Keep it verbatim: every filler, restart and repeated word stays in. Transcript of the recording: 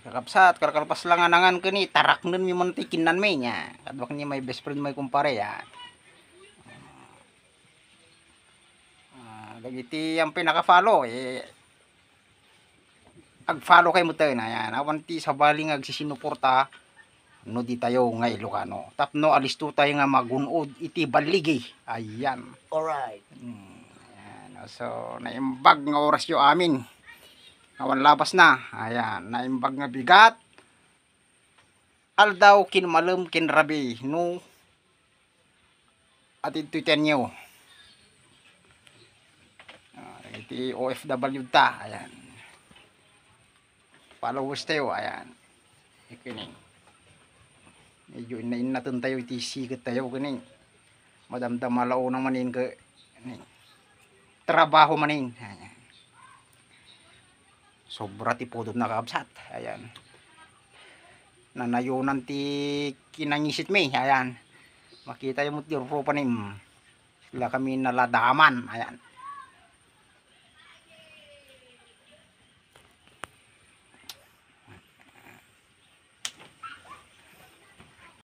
Kakabsat, kalkalpas lang nga nangan kani, taraknen mi man ti kinnan mi niya. Kadwak ni my best friend, my kumpare, ya. Ah, dagiti ang pinaka-follow, eh, ag-follow kayo mo tayo na yan. Awan ti sabali nga agsisinuporta, no di tayo nga Ilocano. Tapno alisto tayo nga magunod iti balligi. Ayan. Alright. Hmm, ayan. So, naimbag nga oras yo amin. Awan labas na. Ayan, naimbag nga bigat. Aldaw kin malem kin rabi, no? At ito tenyo. Ah, iti O F W ta, ayan. Followers tayo, ayan. Ikining. Medyo inna-innaten tayo iti siket tayo, kining. Madamdama lao na manin ke, ni, trabaho manin. Ayan. Sobra ti pudot na, kakabsat. Ayan. Nanayonan ti kinangisit mi. Ayan. Makita yo mo ti rupa ni, mm, sila kami naladaman. Ayan.